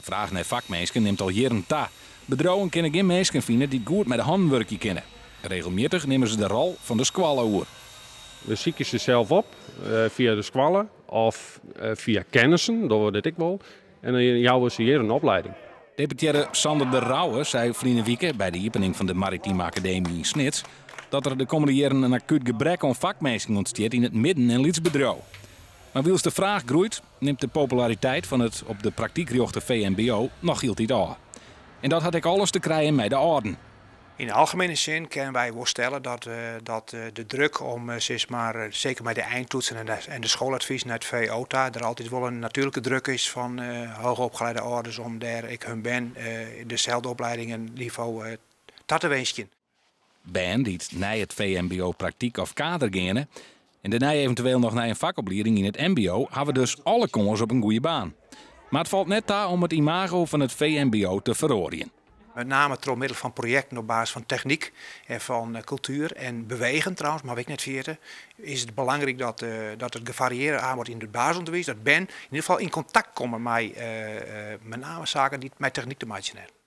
fraach nei fakminsken nimt al jierren ta. Bedriuwen kinne gjin minsken fine dy't goed mei de hannen wurkje kinne. Regelmjittich nimme se de rol fan de skoalle oer. We sykje se sels op fia de skoalle of fia kennissen, dogge we dit ek wol. En dan jouwe se hjir in oplieding. Deputearre Sander de Rouwe sei ferline wike by de iepening fan de Maritime Akademy yn Snits dat der de kommende jierren in akút gebrek oan fakminsken ûntstiet yn it midden en lytsbedriuw. Mar wylst de fraach groeit, nimt de populariteit fan it op de praktyk rjochte VMBO noch hieltyd ôf. En dat hat ek alles te krijen mei de âlden. Yn de algemiene sin kinne wy wol stelle dat, dat de druk om sis mar, seker mei de eintoetsen en de, en de schooladviezen nei it VO ta, der altyd wol in natuerlike druk is fan hoogopgeleide âlders om dêr ek hun bern deselde opleiding en nivo ta te winskjen. Bern dy't nei it VMBO praktyk of kader geane en dêrnei eventueel noch nei in fakoplieding yn it MBO hawwe dus alle kâns op in goede baan. Mar it falt net ta om it imago fan it VMBO te feroarjen. Met name troch middel fan projekten op basis fan technyk en fan kultuer en bewegen trouwens, moatte we ek net ferjitte, is it belangryk dat, dat it gefariearre aanbod yn it basisûnderwiis, dat bern yn ieder gefal yn kontakt komme mei met name saken dy't mei technyk te meitsjen hawwe.